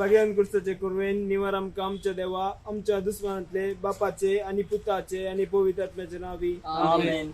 भाग्यान कुर्साचे कुरवेन निवार आमकां आमच्या देवा आमच्या दुस्मानांतले बापाचे आनी पुताचे आनी पवित्र आत्म्याचे नावी. आमेन.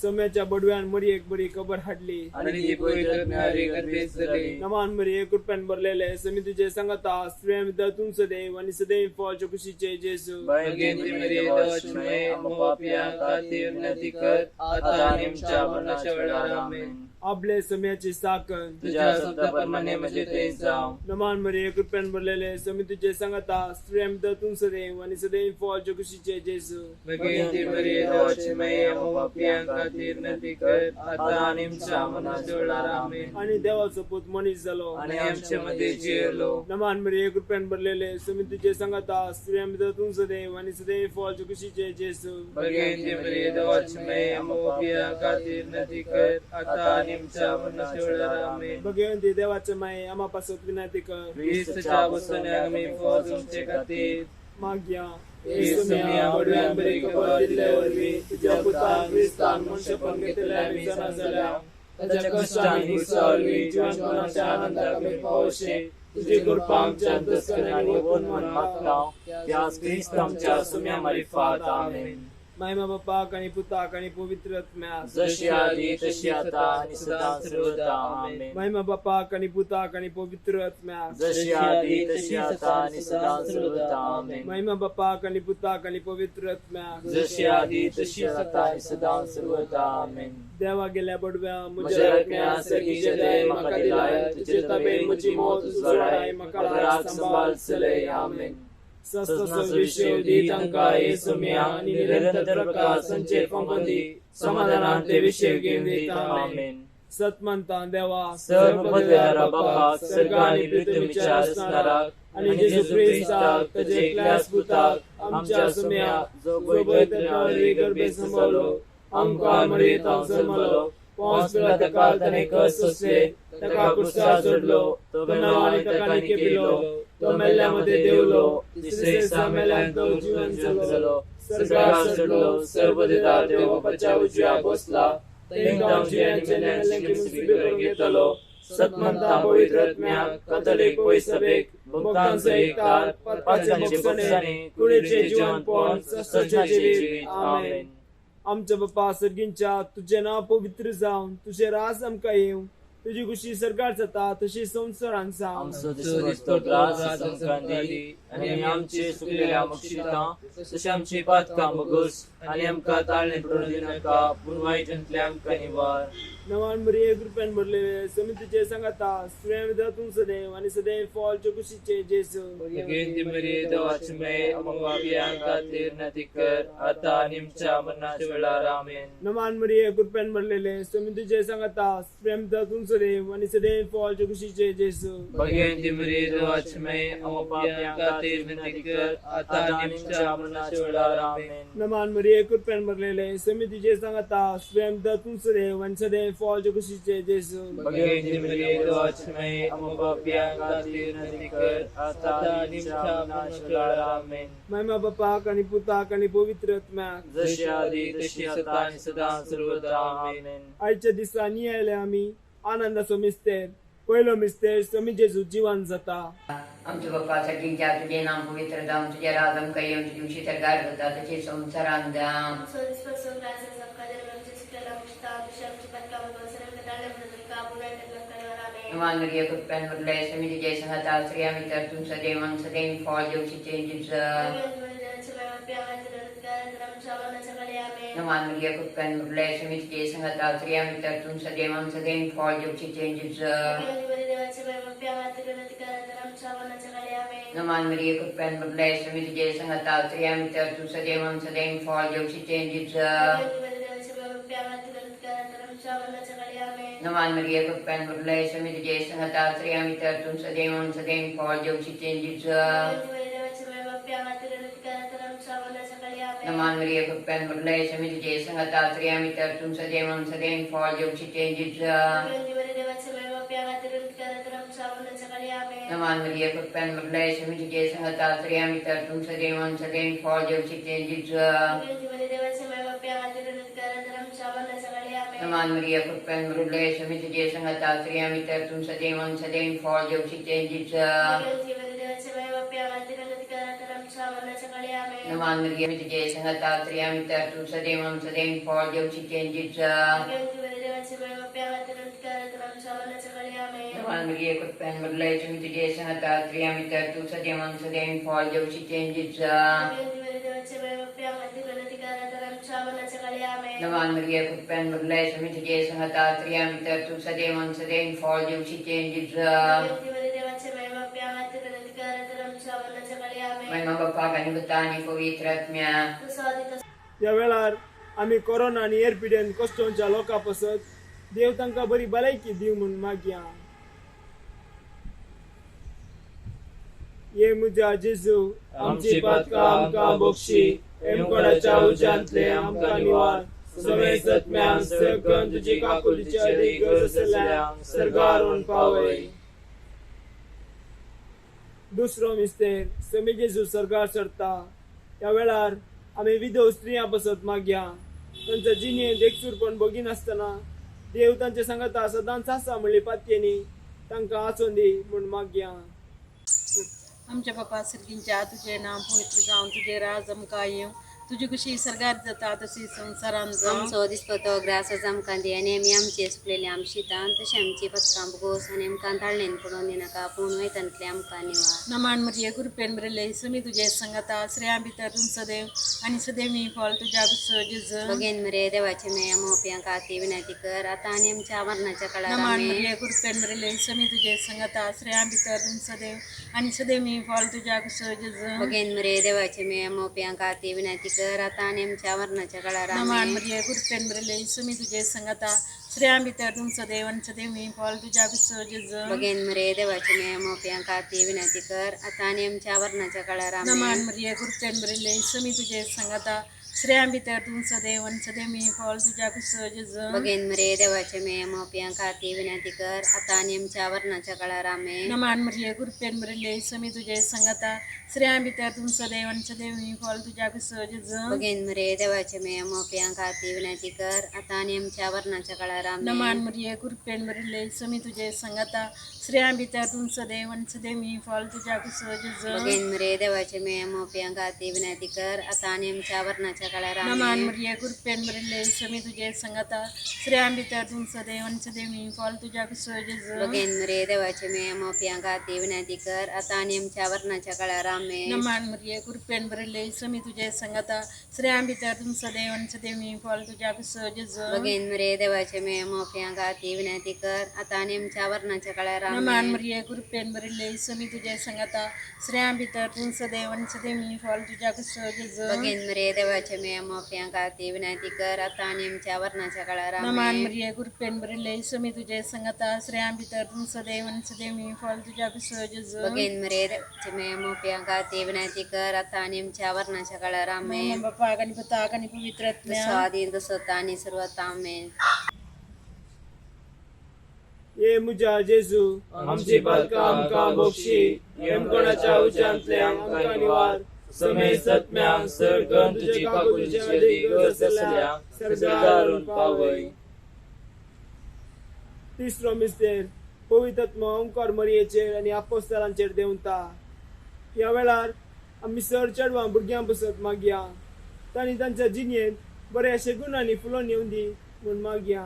सम्याच्या बडव्यान मरियेक बरी खबर हाडली. आनी ती पवित्र आत्म्यारी गर्भेस्त जाली. नमान मरिये, कृपेन भरलेले, समी तुझे सांगता, स्त्रियां भितर तूं सदैव आनी सदैव फळाच्या कुशीचे जेजू. भगवंती मरिये, देवाची माये, आम्हा पापयां खातीर विनंती कर, आता आनी आमच्या मरणाच्या वेळार. आमेन. आपले सम्याची साकन. तुझ्या शब्दाप्रमाणे म्हजे ते जावं. नमान मरिये, कृपेन भरलेले, समी तुझे सांगता, स्त्रियां भितर तूं सदैव आनी सदैव फळाच्या कुशीचे जेजू. भगवंती मरिये, देवाची माये, आम्हा पापयां खातीर विनंती कर, आता आनी आमच्या मरणाच्या वेळार. आमेन. आनी देवाचो पूत मनीस जालो आनी आमचे मध्ये जियेलो. नमान मरिये, कृपेन भरलेले, समी तुझे सांगता, स्त्रियां भितर तूं सदैव आनी सदैव फळाच्या कुशीचे जेजू. भगवंती मरिये, देवाची माये, आम्हा पापयां खातीर विनंती कर, आता आनी आमच्या मरणाच्या वेळार. आमेन. भगवंती देवाचे माये, आम्हा पासत विनंती कर. क्रिस्तच्या बसण्याक आमी फळ तुमचे खातीर. मागया. येसुम्या बडव्यान बरी खबर दिल्ले वरवीं तुझ्या पुतान क्रिस्तान मनशेपण घेतलें आमी जाणा जाल्या, ताच्या कश्टांनी गुस्सा वरवीं जिवनपणाच्या आनंदाक आमी पावोशे तुजी कृपा आमच्या अंतस्करणांनी ओतून म्हण मागता, त्याच क्रिस्त आमच्या सुम्या मारिफात. आमेन. मायमा बापाक आनी पुताक आनी पवित्र आत्म्याक, जशी आदी तशी आता आनी सदां सर्वदा. आमेन. मायमा बापाक आनी पुताक आनी पवित्र आत्म्याक, जशी आदी तशी आता आनी सदां सर्वदा. आमेन. मायमा बापाक आनी पुताक आनी पवित्र आत्म्याक, जशी आदी तशी आता आनी सदां सर्वदा. आमेन. देवा गेल्या बडव्या म्हज्या राखण्या सर्गीचे दये म्हाका दिलाय, तुजे तबेन म्हजी मौत उजवाडाय, म्हाका राग सांबाळ चलय. आमेन. सस्ता दी तांकां येसुम्या आनी निरंतर प्रकाश संचेर फांकून दी, समाधानान ते विशय घेवन दिता. आमेन. सतमंता देवा सर्व पदव्यारा बापाक, सर्ग आनी पृथ्वीच्या रचणाराक आनी जेजू क्रिस्ताक ताच्या एकल्याच पुताक आमच्या सुम्या, जो पवित्र गर्भे सांबाळलो, आमकां मरेतांव जल्मलो, पोंस पिला ताका ताणें कश्ट सोंसले, ताका क्रुसार चडलो, तो मेलो आनी ताका निकेपिलो, तो मेल्ल्या मदें देंवलो, तिसरे दिसा मेल्यान तो जिवन जालो, सर्गार चडलो, सर्वदिदार देव बापाच्या उजव्या बसला, थंय जियांचे मेल्ल्यांक सुबी करून घेतलो. सतमंता पवित्र आत्म्याक, कथोलीक पयसभेक, भक्तांचो एकतार, पापाचे भोगसणे, कुडीचे जिवनपण, सस्ताचे जिवीत. आमेन. आमच्या बापा सर्गींच्या, तुजें नांव पवित्र जावन, तुजें राज आमकां येवं, तुजी खुशी सरकार जाता तशी संवसारान जावं. आमचो दिसपट्टो ग्रास आमकां दी आनी आमचे चुकलेल्या बक्षितां तशें आमची पातकां बगस आनी आमकां ताळणे पडून दिनाका, पूण वायटांतले आमकां निवार. नवान मरिये, कृपेन भरलेले, समी तुझे सांगता, स्त्रियां भितर तूं सदैव आनी सदैव फळाच्या कुशीचे जेजू. भगवंती मरिये, देवाची माये, आम्हा पापयां खातीर विनंती कर, आता आनी आमच्या मरणाच्या वेळार. आमेन. नमान मरिये, कृपेन भरलेले, समी तुझे सांगता, स्त्रियां भितर तूं सदैव आनी सदैव फळाच्या कुशीचे जेजू. भगवंती मरिये, देवाची माये, आम्हा पापयां खातीर विनंती कर, आता आनी आमच्या मरणाच्या वेळार. आमेन. नमान मरिये, कृपेन भरलेले, समी तुझे सांगता, स्त्रियां भितर तूं सदैव आनी सदैव फळाच्या कुशीचे जेजू. भगवंती मरिये, देवाची माये, आम्हा पापयां खातीर विनंती कर, आता आनी आमच्या मरणाच्या वेळार. आमेन. मायमा बापाक आनी पुताक आनी पवित्र आत्म्याक, जशी आदी तशी आता आनी सदां सर्वदा. आमेन. आयच्या दिसांनी आयले आमी आनंदाचो मिस्तेर, पयलो मिस्तेर समी जेजू जिवन जाता. आमच्या बाप्पा सर्गींच्या, तुझे नाम पवित्र जावं, तुझे राज आमकां येवं, तुजी उशी सरकार जाता तशी संवसारान जावं. नमान मरिये, कृपेन भरले, समी तुझे संगता, स्त्रियां भितर तूं सदैव आनी सदैव फळ जेवशीचे जेजू. नमान मरिये, कृपेन भरले, समी तुझे संगता, स्त्रियां भितर तूं सदैव आनी सदैव फळ जेवशीचे जेजू. नमान मरिये, कृपेन भरले, समी तुझे संगता, स्त्रियां भितर तूं सदैव आनी सदैव फळ जेवशीचे जेजू. नमान मरिये, कृपेन भरले, समी तुझे संगता, स्त्रियां भितर तूं सदैव आनी सदैव फळ जेवशीचे जेजू. नमान मरिये, कृपेन भरले, समी तुझे संगता, स्त्रियां भितर तूं सदैव आनी सदैव फळ जेवशीचे जेजू. नमान मरिये, कृपेन भरले, समी तुझे संगता, स्त्रियां भितर तूं सदैव आनी सदैव फळ जेवशीचे जेजू. नमान मरिये, कृपेन भरले, समी तुझे संगता, स्त्रियां भितर तूं सदैव आनी सदैव फळ जेवशीचे जेजू. नमान मरिये तुझे संगता स्त्रियां भितर तूं सदैव सदैव फळ देवची जेजू. नमान मरिये कृपेन भरले तुम्ही तुझे संगता स्त्रियां भितर तूं सदैव सदैव फळ देवची जेजू. नमान मरिये कृपेन भरले तुम्ही तुझे संगता स्त्रियां भितर तूं सदैव सदैव फळ देवची जेजू. महिमा बाप्पाक आनी पुता आनी पवित्र आत्म्या. ह्या वेळार आमी कोरोना आनी हेर पिडेन कश्टोंच्या लोकां पासत देव तांकां बरी भलायकी दिवं म्हूण मागया. ये म्हज्या जेजू, आमची पातकां आमकां बक्षी, हेमकोणाच्या उज्यांतले आमकां निवार, सगळे सत्म्यान सगळ्यां तुजी काकुलीची अदीक गरज आसल्या सर्गार व्हरून पावय. दुसरो मिस्तेर समी जेजू सर्गार चडता. ह्या वेळार आमी विधव स्त्रियां पासत मागया. तांच्या जिणेंत एकसूरपण भोगिनासतना देव तांचे सांगता सदांच आसा म्हणली पातयेनी तांकां आसून दी म्हूण मागया. आमच्या बापा सर्गींच्या, तुझे नाम पवित्र जावं, तुझे राज आमकां येवं, तुजी खुशी सर्गार जाता तशी संवसारान जावं. आमचो दिसपतो ग्रास आमकां दी आनी आमी आमचे सुकलेले आमी शितान तशें आमची पथकां भोगोस आनी आमकां ताळणेन पडोवन दिनाका, पूण वयतांतले आमकां निवार. नमान मरिये कृपेन भरिल्ले, सुमी तुझे संगता, स्त्रियां भितर तूं सदैव आनी सदैव ही फळ तुझ्या जेजू. भगेन मरे देवाचे मेया मोप्यांक आती विनंती कर, आतां आनी आमच्या मरणाच्या काळार. नमान आमेन. मरिये कृपेन भरिल्ले, सुमी तुझे संगता, स्त्रियां भितर तूं सदैव आनी सदैव ही फळ तुझ्या जेजू. भगेन मरे देवाचे मेया मोप्यांक आती विनंती कर, आतां आनी आमच्या मरणाच्या काळार. नमान आमेन. मरिये कृपेन भरिल्ले, सुमी तुझे संगता, स्त्रियां भितर तूं सदैव आनी सदैव ही फळ तुझ्या जेजू. भगेन मरे देवाचे मेया मोप्यांक आती विनंती कर, आतां आनी आमच्या मरणाच्या काळार. नमान आमेन. मरिये कृपेन भरिल्ले, सुमी तुझे संगता, स्त्रियां भितर तूं सदैव आनी सदैव ही फळ तुझ्या जेजू. भगेन मरे देवाचे मेया मोप्यांक आती विनंती कर, आतां आनी आमच्या मरणाच्या काळार. आमेन. नमान मरिये कृपेन भरिल्ले, सुमी तुझे संगता, स्त्रियां भितर तूं सदैव आनी सदैव ही फळ तुझ्या जेजू. भगेन मरे देवाचे मेया मोप्यांक आती विनंती कर, आतां आनी आमच्या मरणाच्या काळार. नमान आमेन. मरिये कृपेन भरिल्ले, सुमी तुझे संगता, स्त्रियां भितर तूं सदैव आनी सदैव ही फळ तुझ्या जेजू. भगेन मरे देवाचे मेया मोप्यांक आती विनंती कर, आतां आनी आमच्या मरणाच्या काळार. नमान आमेन. मरिये कृपेन भरिल्ले, सुमी तुझे संगता, स्त्रियां भितर तूं सदैव आनी सदैव ही फळ तुझ्या जेजू. भगेन मरे देवाचे मेया मोप्यांक आती विनंती कर, आतां आनी आमच्या मरणाच्या काळार. आमेन. नमान मरिये कृपेन भरिल्ले, सुमी तुझे संगता, स्त्रियां भितर तूं सदैव आनी सदैव ही फळ तुझ्या जेजू. भगेन मरे देवाचे मेया मोप्यांक आती विनंती कर, आतां आनी आमच्या मरणाच्या काळार. नमान आमेन. मरिये कृपेन भरिल्ले, सुमी तुझे संगता, स्त्रियां भितर तूं सदैव आनी सदैव ही फळ तुझ्या जेजू. भगेन मरे देवाचे मेया मोप्यांक आती विनंती कर, आतां आनी आमच्या मरणाच्या काळार. नमान आमेन. मरिये कृपेन भरिल्ले, सुमी तुझे संगता, स्त्रियां भितर तूं सदैव आनी सदैव ही फळ तुझ्या जेजू. भगेन मरे देवाचे मेया मोप्यांक आती विनंती कर, आतां आनी आमच्या मरणाच्या काळार. आमेन. बापाक आनी पुताक आनी पवित्र जसो आत्म्या. आदी तसो आतां आनी सर्वता. आमेन. ये म्हज्या जेजू, आमची पातकां आमकां बक्षी, हेमकोणाच्या उज्यांतले आमकां निवार, समे सत्म्या सर्गन तुझी काकुलीची अदीक गरज आसल्या सर्गार व्हरून पावय. तिसरो मिस्तेर पवित्र ओंकार मरियेचेर आनी आपोस्तलांचेर देंवता. ह्या वेळार आमी सर चेडवां भुरग्यां पासत मागया. तांणी तांच्या जिणेंत बरे अशे गुणांनी फुलोवन येवं दी म्हूण मागया.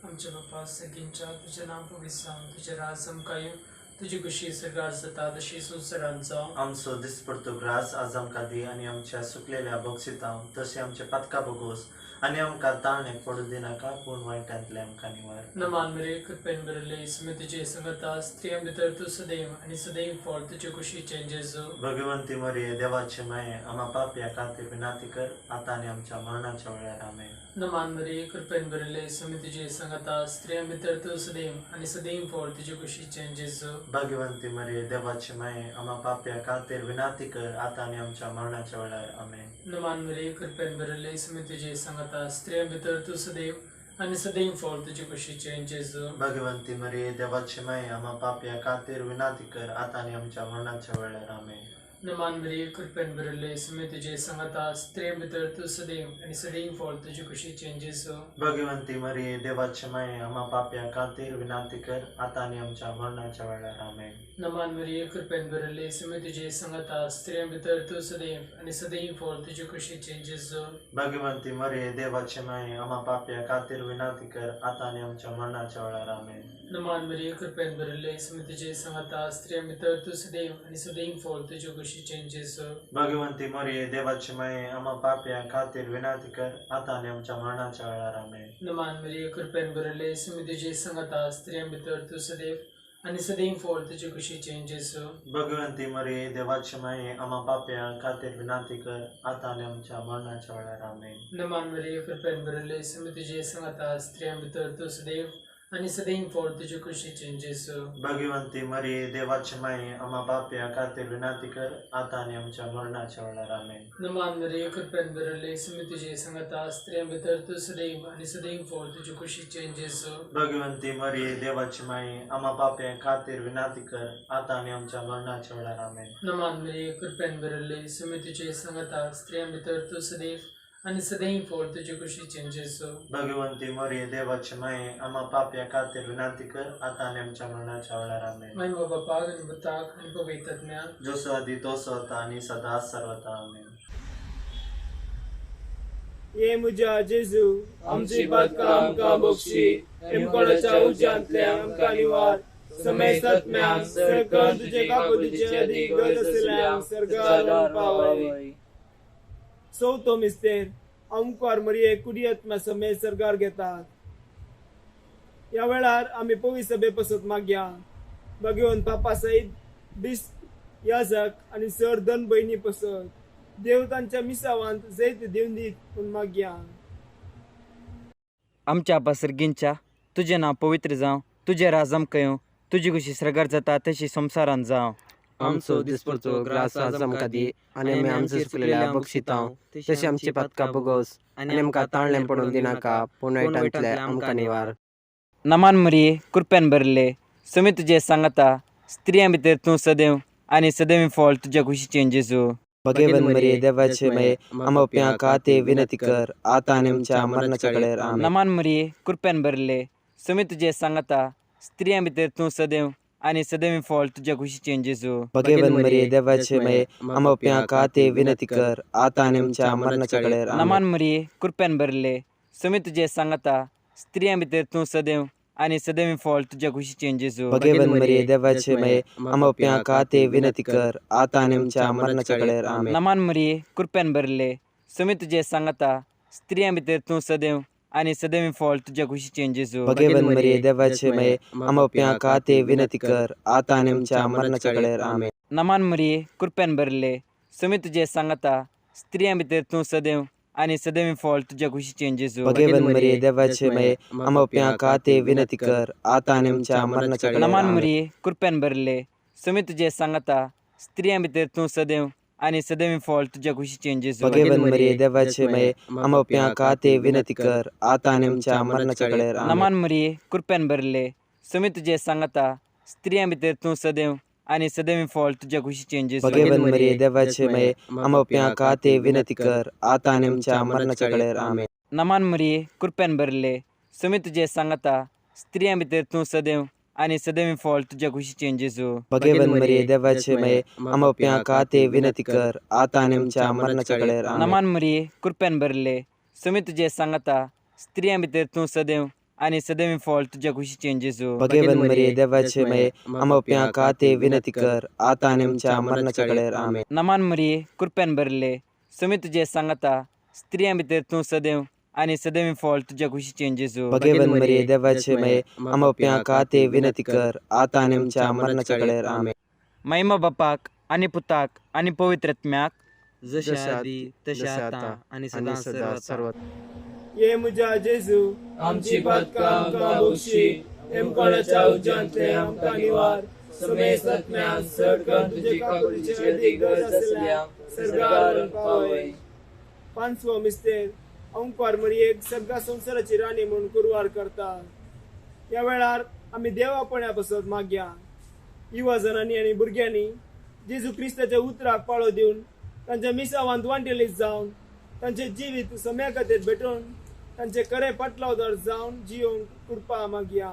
आमच्या बापा सगींच्या, तुझें नांव पवित्र जावं, तुजें राज आमकां येवं, तुजी खुशी सर्गार जाता तशी संवसारांत जावं. आमचो दिसपडतो ग्रास आज आमकां दी आनी आमच्या सुकलेल्या बक्षितां तशें आमच्या पातकां भोगोस आनी आमकां ताळणेक पडूं दिनाका, पूण वायटांतले आमकां निवार. नमान मरे कृपेन भरिल्ले, सुमी तुजे संगता, स्त्रियां भितर तूं सदैव आनी सदैव फळ तुजे कुशीचें जेजू. भगवंती मरिये देवाचे माये, आमा पापया खातीर विनंती कर, आतां आनी आमच्या मरणाच्या वेळार. आमेन. नमान मरे कृपेन भरिल्ले, सुमी तुजे संगता, स्त्रियां भितर तूं सदैव आनी सदैव फळ तुजे कुशीचें जेजू. भगवंती मरिये देवाचे माये, आमा पापया खातीर विनंती कर, आतां आनी आमच्या मरणाच्या वेळार. आमेन. नमान मरे कृपेन भरिल्ले, सुमी तुजे संगता, स्त्रियां भितर तूं सदैव आनी सदैव फळ तुजे कुशीचें जेजू. भगवंती मरिये देवाचे माये, आमा पापया खातीर विनंती कर, आतां आनी आमच्या मरणाच्या वेळार. आमेन. नमान मरिये कृपेन भरिल्ले सुमे तुजे सांगाता स्त्रियां भितर तूं सदैव आनी सदैव फळ तुजे कुशीचें जेजू. भगवंती मरिये देवाचे माये आम्हा पाप्या खातीर विनंती कर आता आनी आमच्या मरणाच्या वेळार. आमेन. नमान मरिये कृपेन भरिल्ले सुमे तुजे सांगाता स्त्रियां भितर तूं सदैव आनी सदैव फळ तुजे कुशीचें जेजू. भगवंती मरिये देवाचे माये आम्हा पाप्या खातीर विनंती कर आता आनी आमच्या मरणाच्या वेळार. आमेन. नमान मरिये कृपेन भरिल्ले सुमे तुजे सांगाता स्त्रियां भितर तूं सदैव आनी सदैव फळ तुजे कुशीचें जेजू. भगवंती मरिये देवाचे माये आम्हा पाप्या खातीर विनंती कर आता आनी आमच्या मरणाच्या वेळार. आमेन. नमान मरिये कृपेन भरिल्ले सुमे तुजे सांगाता स्त्रियां भितर तूं सदैव आनी सदैव फळ तुजे कुशीचें जेजू. भगवंती मरिये देवाचे माये आम्हा पाप्या खातीर विनंती कर आता आनी आमच्या मरणाच्या वेळार. आमेन. नमान मरिये कृपेन भरिल्ले सुमे तुजे सांगाता स्त्रियां भितर तूं सदैव आनी सदैव फळ तुजे कुशीचें जेजू. भगवंती मरिये देवाचे माये आम्हा पाप्या खातीर विनंती कर आता आनी आमच्या मरणाच्या वेळार. आमेन. नमान मरिये कृपेन भरिल्ले सुमे तुजे सांगाता स्त्रियां भितर तूं सदैव आनी सदैव फळ तुजे कुशीचें जेजू. भगवंती मरिये देवाचे माये आम्हा पाप्या खातीर विनंती कर आता आनी आमच्या मरणाच्या वेळार. आमेन. नमान मरिये कृपेन भरिल्ले सुमे तुजे सांगाता स्त्रियां भितर तूं सदैव आनी सदैव फळ तुजे कुशीचें जेजू. भगवंती मरिये देवाचे माये आम्हा पाप्या खातीर विनंती कर आता आनी आमच्या मरणाच्या वेळार. आमेन. महिमा बापाक आनी पुताक आनी पवित्र आत्म्याक, जसो आदी तसो आता आनी सदा सर्वता. आमेन. ये म्हज्या जेजू, आमची पातकां आमकां बक्षी, हेमकोणाच्या उज्यांतले आमकां निवार, समेस्त आत्म्यांक सरकन तुजे काकुळटीची अदीक गरज आशिल्ल्यांक सर्गार पावय. चवथो मिस्तेर, अंकुर मरिये कुडी आत्मा समेत सर्गार घेतात. ह्या वेळार आमी पवी सभे पसत मागया भगवंत पापा सयत बिस्प याजक आनी सर धन भयणी पसत देव तांच्या मिसावांत जैत दिवन दीत म्हूण मागया. आमच्या आपा सर्गींच्या, तुजें नांव पवित्र जावं, तुजें राज आमकां येवं, तुजी खुशी सर्गार जाता तशी संवसारांत जावं. आमचो दिसपडचो ग्रास आज आमकां दी आनी आमी आमचे चुकलेल्या बक्षितांव तशी आमची पातकां भोगोस आनी आमकां ताळणें पडून दिनाका, पूण वायटांतले आमकां निवार. नमान मरिये कृपेन भरिल्ले सुमी तुजें सांगाता स्त्रियां भितर तूं सदैव आनी सदैव फळ तुज्या खुशीचें जेजू. भगवंत मरिये देवाचे माये आम्हा पाप्यां खातीर विनंती कर आता आनी आमच्या मरणाच्या वेळार. आमेन. नमान मरिये कृपेन भरिल्ले सुमी तुजें सांगाता स्त्रियां भितर तूं सदैव आनी सदैव फळ तुज्या खुशीचें जेजू. भगवंत मरिये देवाचे माये आम्हा पाप्यां खातीर विनंती कर आता आनी आमच्या मरणाच्या वेळार. आमेन. नमान मरिये कृपेन भरिल्ले सुमी तुजें सांगाता स्त्रियां भितर तूं सदैव आनी सदैव फळ तुज्या खुशीचें जेजू. भगवंत मरिये देवाचे माये आम्हा पाप्यां खातीर विनंती कर आता आनी आमच्या मरणाच्या वेळार. आमेन. नमान मरिये कृपेन भरिल्ले सुमी तुजें सांगाता स्त्रियां भितर तूं सदैव आनी सदैव फळ तुज्या खुशीचें जेजू. भगवंत मरिये देवाचे माये आम्हा पाप्यां खातीर विनंती कर आता आनी आमच्या मरणाच्या वेळार. आमेन. नमान मरिये कृपेन भरिल्ले सुमी तुजें सांगाता स्त्रियां भितर तूं सदैव आनी सदैव फळ तुज्या खुशीचें जेजू. भगवंत मरिये देवाचे माये आम्हा पाप्यां खातीर विनंती कर आता आनी आमच्या मरणाच्या वेळार. नमान आमेन. मरिये कृपेन भरिल्ले सुमी तुजें सांगाता स्त्रियां भितर तूं सदैव आनी सदैव फळ तुज्या खुशीचें जेजू. भगवंत मरिये देवाचे माये आम्हा पाप्यां खातीर विनंती कर आता आनी आमच्या मरणाच्या वेळार. आमेन. नमान मरिये कृपेन भरिल्ले सुमी तुजें सांगाता स्त्रियां भितर तूं सदैव आनी सदैव फळ तुज्या खुशीचें जेजू. भगवंत मरिये देवाचे माये आम्हा पाप्यां खातीर विनंती कर आता आनी आमच्या मरणाच्या वेळार. आमेन. नमान मरिये कृपेन भरिल्ले सुमी तुजें सांगाता स्त्रियां भितर तूं सदैव आनी सदैव फळ तुज्या खुशीचें जेजू. भगवंत मरिये देवाचे माये आम्हा पाप्यां खातीर विनंती कर आता आनी आमच्या मरणाच्या वेळार. आमेन. नमान मरिये कृपेन भरिल्ले सुमी तुजें सांगाता स्त्रियां भितर तूं सदैव आनी सदैव फळ तुज्या खुशीचें जेजू. भगवंत मरिये देवाचे माये आम्हा पाप्यां खातीर विनंती कर आता आनी आमच्या मरणाच्या वेळार. आमेन. नमान मरिये कृपेन भरिल्ले सुमी तुजें सांगाता स्त्रियां भितर तूं सदैव आनी सदैव फळ तुज्या खुशीचें जेजू. भगवंत मरिये देवाचे माये आम्हा पाप्यां खातीर विनंती कर आता आनी आमच्या मरणाच्या वेळार. आमेन. महिमा बापाक आनी पुताक आनी पवित्र आत्म्याक, जसे आदी तसे आता आणि सदा सर्वथा. ये म्हज्या जेजू, आमची पातकां आमकां बक्षी, हेमकोणाच्या उज्यांतले आमकां निवार, समेस्त आत्म्यांक चड करून तुजे काकुळटीची अदीक गरज आशिल्ल्यांक सर्गार पावय. पांचवो मिस्तेर, अंकुर मरियेक सगळ्या संवसाराची राणी म्हूण कुरवार करता. ह्या वेळार आमी देवापण्या पसत मागया युवा जणांनी आनी भुरग्यांनी जेजू क्रिस्ताच्या उतराक पाळो दिवन तांच्या मिसावांत वांटेली जावन तांचे जिवीत सम्या खातीर भेटोवन तांचे खरे पाटलावदार जावन जियोवंक कृपा मागया.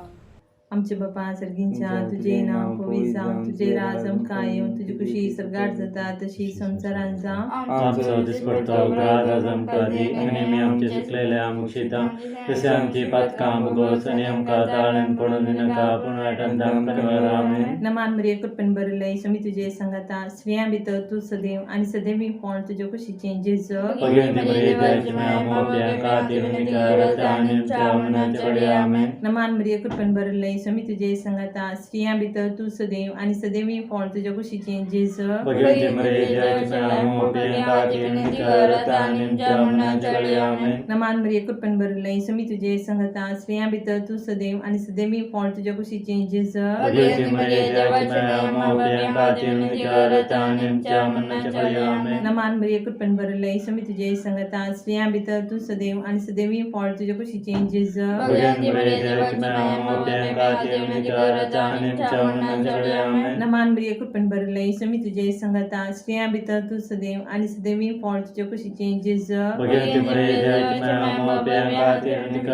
आमचे बापा सर्गींच्या तुझे नांव पवित्र जावं, तुझे राज आमकां येवं, तुजी खुशी सर्गार जाता तशी संवसारांत जावं. आमचो दिसपडतो ग्रास आज आमकां दी आनी आमी आमचे चुकलेले बक्षिता तशें आमची पातकां भोगोस आनी आमकां ताळ्यान पडून दिनाका पूण वायटान आमकां निवार. आमेन. नमान मरिये कृपेन भरिल्ले स्वामी तुजे सांगाता, स्त्रियां भितर तूं सदैव आनी सदैवी फळ तुजे कुशीचें जेजू. भगवंती मरिये देवाची माया मोप्या खातीर विनंती आनी आमच्या मरणाच्या घडये. आमेन. नमान मरिये कृपेन भरिल्ले स्वामी तुजे सांगाता, स्त्रियां भितर तूं सदैव आनी सदैवी फळ तुजे कुशीचें जेजू. भगवंती मरिये देवाची माया मोप्या खातीर विनंती आनी आमच्या मरणाच्या घडये. आमेन. नमान मरिये कृपेन भरिल्ले स्वामी तुजे सांगाता, स्त्रियां भितर तूं सदैव आनी सदैवी फळ तुजे कुशीचें जेजू. भगवंती मरिये देवाची माया मोप्या खातीर विनंती आनी आमच्या मरणाच्या घडये. आमेन. नमान मरिये कृपेन भरिल्ले स्वामी तुजे सांगाता, स्त्रियां भितर तूं सदैव आनी सदैवी फळ तुजे कुशीचें जेजू. भगवंती मरिये देवाची माया मोप्या खातीर विनंती आनी आमच्या मरणाच्या घडये. आमेन. नमान मरिये कृपेन भरिल्ले स्वामी तुजे सांगाता, स्त्रियां भितर तूं सदैव आनी सदैवी फळ तुजे कुशीचें जेजू. भगवंती मरिये देवाची माया मोप्या खातीर विनंती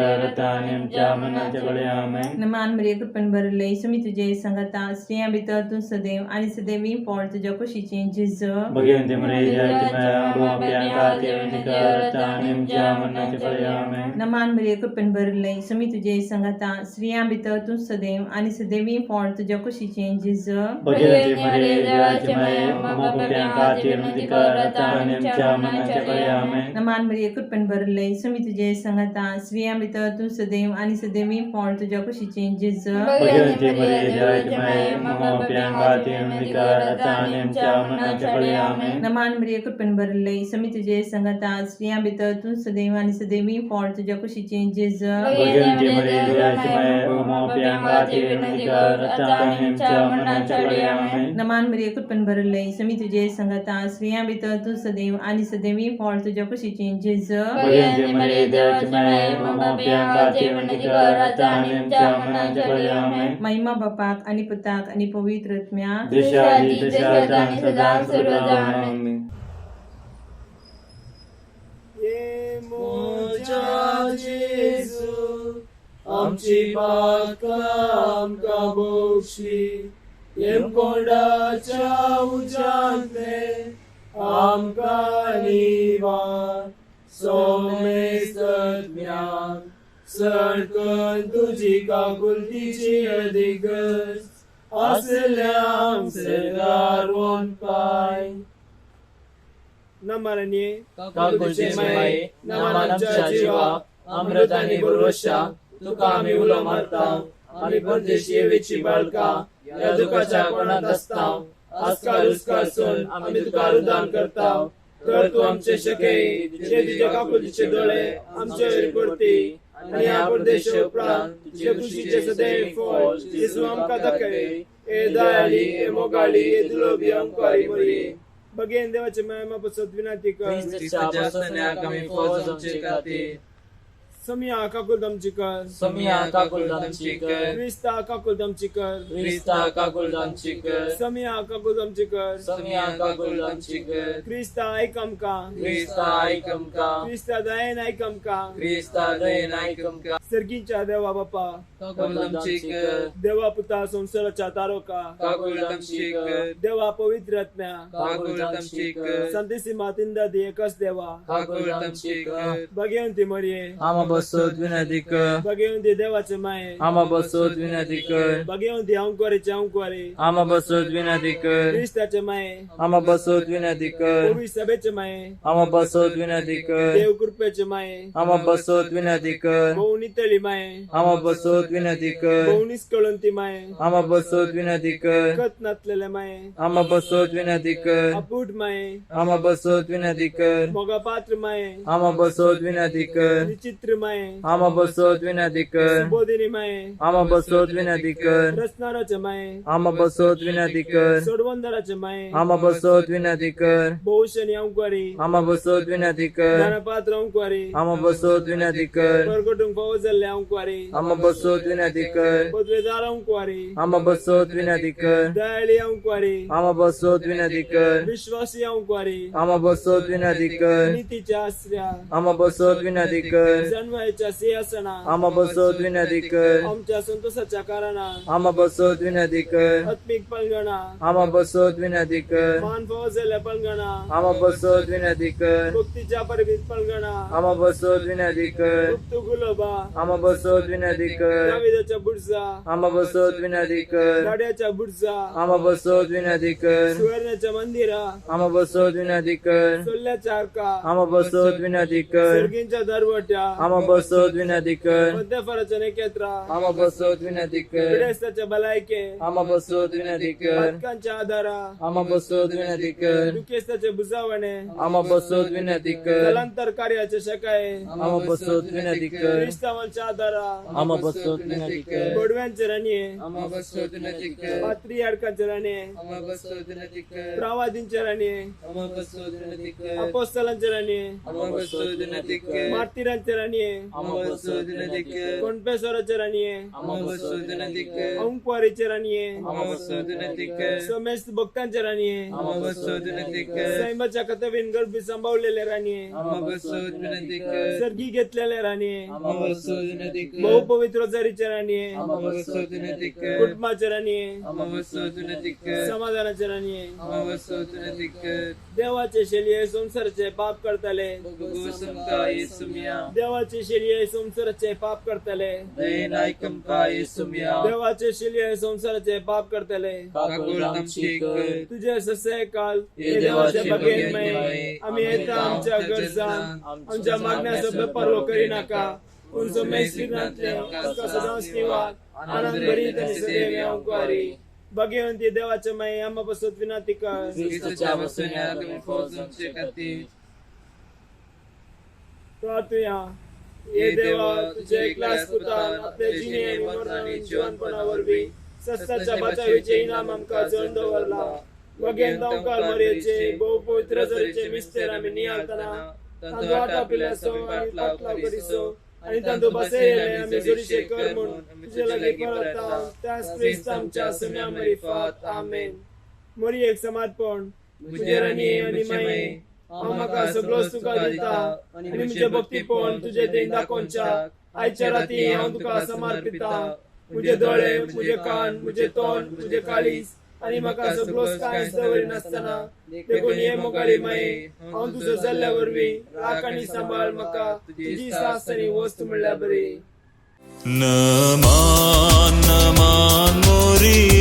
आनी आमच्या मरणाच्या घडये. आमेन. नमान मरिये कृपेन भरिल्ले स्वामी तुजे सांगाता, स्त्रियां भितर तूं सदैव आनी सदैवी फळ तुजे कुशीचें जेजू. भगवंती मरिये देवाची माया मोप्या खातीर विनंती आनी आमच्या मरणाच्या घडये. आमेन. नमान मरिये कृपेन भरिल्ले स्वामी तुजे सांगाता, स्त्रियां भितर तूं सदैव आनी सदैवी फळ तुजे कुशीचें जेजू. भगवंती मरिये देवाची माया मोप्या खातीर विनंती आनी आमच्या मरणाच्या घडये. आमेन. नमान मरिये कृपेन भरिल्ले स्वामी तुजे सांगाता, स्त्रियां भितर तूं सदैव आनी सदैवी फळ तुजे कुशीचें जेजू. भगवंती मरिये देवाची माया मोप्या खातीर विनंती आनी आमच्या मरणाच्या घडये. आमेन. नमान मरिये कृपेन भरिल्ले स्वामी तुजे सांगाता, स्त्रियां भितर तूं सदैव आनी सदैवी फळ तुजे कुशीचें जेजू. भगवंती मरिये देवाची माया मोप्या खातीर विनंती आनी आमच्या मरणाच्या घडये. आमेन. नमान मरिये कृपेन भरिल्ले स्वामी तुजे सांगाता, स्त्रियां भितर तूं सदैव आनी सदैवी फळ तुजे कुशीचें जेजू. भगवंती मरिये देवाची माया मोप्या खातीर विनंती आनी आमच्या मरणाच्या घडये. आमेन. महिमा बापाक आनी पुताक आनी पवित्र आत्म्याक. जशा आदी तशा आतां आनी सदां सर्वदा. आमेन. ये म्हज्या जेजू आमची पातकां आमकां बोगशी, येमकोंडाच्या उज्यांतले आमकां निवार. सोमेस्तज्ञान सडकन तुजी काकुलतीची अधिगज आसल्या आमचे पाय. नमरणे काकुळचे माये, नमान आमच्या जिवा, अमृत आनी भरवशा, तुका आमी उलो मारता. आमी परदेशी येवेची बाळका ह्या दुखाच्या कोणांत आसता. आजकाल उस्कार सून आमी तुका रुदान करता. तर तूं आमचे शके जे तुज्या काकुळतीचे दोळे आमचे वयर पडती आनी ह्या परदेशा उपरांत तुजे खुशीचे सदैव फळ जेजू आमकां दाखय. ए दयाली, ए मोगाळी, ए दुलोबी अंकारी मरिये, बगेन देवाचे माया पासत विनंती कर. क्रिस्ताच्या सोन्याक आमी फौज आमचे खातीर. समिया काकुळट आमची कर. समिया काकुळट आमची कर. क्रिस्ता काकुळट आमची कर. क्रिस्ता काकुळट आमची कर. समिया काकुळट आमची कर. समिया काकुळट आमची कर. क्रिस्ता आयक आमकां. क्रिस्ता आयक आमकां. क्रिस्ता दयेन आयक आमकां. क्रिस्ता दयेन आयक आमकां. सर्गीच्या देवा बापा काकुळट आमची कर. देवा पुता संवसाराच्या तारोका काकुळट आमची कर. देवा पवित्र आत्म्या काकुळट आमची कर. संतेसी मातिंदा दी एकच देवा काकुळट आमची कर. भगवंती मरिये आमा बसत विनंती कर. भगवंती देवाचे माये आमा बसत विनंती कर. भगवंती अंकुरीचे अंकुरी आमा बसत विनंती कर. क्रिस्ताचे माये आमा बसत विनंती कर. पवित्र सभेचे माये आमा बसत विनंती कर. देव कृपेचे माये आमा बसत विनंती कर. भोव नितळी माये आमा बसत विनंती कर. भोव निस्कळंती माये आमा बसत विनंती कर. कत नातलेले माये आमा बसत विनंती कर. अपूट माये आमा बसत विनंती कर. मोगा पात्र माये आमा बसत विनंती कर. विचित्र माये. माये, आमा बसोत विनंती कर। सुबोधिनी माये, आमा बसोत विनंती कर। रचणाराचे माये, आमा बसोत विनंती कर। सोडवंदराचे माये, आमा बसोत विनंती कर। बहुशनी अंकुवारी, आमा बसोत विनंती कर। दानपात्र अंकुवारी, आमा बसोत विनंती कर। परगटूंक फावो जाल्ले अंकुवारी, आमा बसोत विनंती कर। पदवेदार अंकुवारी, आमा बसोत विनंती कर। दयाळी अंकुवारी, आमा बसोत विनंती कर। विश्वासी अंकुवारी, आमा बसोत विनंती कर। नीतीच्या आसऱ्या, आमा बसोत विनंती कर। जनवायच्या सिंहासना, आमा बसोत विनंती कर। आमच्या संतोषाच्या कारणा, आमा बसोत विनंती कर। आत्मिक पलगणा, आमा बसोत विनंती कर। मान फावो जाल्ल्या पलगणा, आमा बसोत विनंती कर। भक्तीच्या परबीत पलगणा, आमा बसोत विनंती कर। गुप्त गुलोबा, आमा बसोत विनंती कर। दाविदाच्या बुरजा, आमा बसोत विनंती कर। गाड्याच्या बुरजा, आमा बसोत विनंती कर। सुवर्णाच्या मंदिरा, आमा बसोत विनंती कर। सोल्याच्या आरका, आमा बसोत विनंती कर। सर्गींच्या दरवट्या, आमा बसोत विनंती कर। मध्यफराच्या नेकेत्रा, आमा बसोत विनंती कर। पिडेस्ताच्या भलायके, आमा बसोत विनंती कर। पातकांच्या आधारा, आमा बसोत विनंती कर। दुखेस्ताचे भुजावणे, आमा बसोत विनंती कर। कलांतर कार्याचे शकाये, आमा बसोत विनंती कर। क्रिस्तावांच्या आधारा, आमा बसोत विनंती कर। गोडव्यांचे राणये, आमा बसोत विनंती कर। पात्रियार्कांचे राणये, आमा बसोत विनंती कर। प्रवादींचे राणये, आमा बसोत विनंती कर। अपोस्तलांचे राणये, आमा बसोत विनंती कर। मार्तीरांचे राणये, आमा बसोत विनंती कर। कोणपेश्वराचे राणये, आमा बसोत विनंती कर। अंकुवारीचे राणये, आमा बसोत विनंती कर। समेस्त भक्तांचे राणये, आमा बसोत विनंती कर। सैमाच्या कथवीन गर्भी सांभाळलेले राणये, आमा बसोत विनंती कर। सर्गी घेतलेले राणये, आमा बसोत विनंती कर। बहुपवित्र जरीचे राणये, आमा बसोत विनंती कर। कुटुंबाचे राणये, आमा बसोत विनंती कर। समाधानाचे राणये, आमा बसोत विनंती कर। देवाचे शेलये संसाराचे पाप करतले, भोगोस आमकां येसुम्या। देवाचे शेलये संसाराचे पाप करतले, दयेन आयक आमकां येसुम्या। देवाचे शेलये संसाराचे पाप करतले, काकूळ आमची कर। तुझे ससे काल हे देवाचे देवाचे बगेन बगेन मये, मये, आमी येता आमच्या गरजान, आमच्या मागण्याचो बेपर्व करिनाका, पूण समेस्त आमकां सदांच निवाद, आनंद भरीत आनी सदैव अंकुवारी। भगवंती देवाचे माये, आम्हा पासत विनंती कर। क्रिस्ताच्या वसण्या तुमी फौज जावचे खातीर प्रार्थुया। हे देवा, तुझे एकल्याच पुतान आपले जिणे मरण आनी जिवनपणा वरवीं सस्ताच्या बचावेचे इनाम आमकां जण दवरला। बगेन तांकां मरयेचे भोव पवित्र जरीचे मिस्तेर आमी नियाळतना तांचो आटापिल्याचो आनी पाटलाव करिसो आनी तांचो बसयलेले आमी जोडीशे कर म्हूण तुजे लागीं परता, त्याच क्रिस्त आमच्या सुम्या मरिफात। आमेन। मोरी एक समर्पण। तुजे राणी आनी माये, हांव म्हाका सगळोच तुका दिता आनी म्हजें भक्तीपण तुजें देन दाखोवच्या आयच्या राती हांव तुका समर्पिता। म्हजे दोळे, म्हजे कान, म्हजें तोंड, म्हजें काळीज आनी म्हाका सगळोच कांयच दवरिनासतना, देखून हे मोगाळी माये, हांव तुजो जाल्ल्या वरवीं राख आनी सांबाळ म्हाका तुजी सास आनी वस्त म्हणल्यार बरी। नमान नमान मोरी।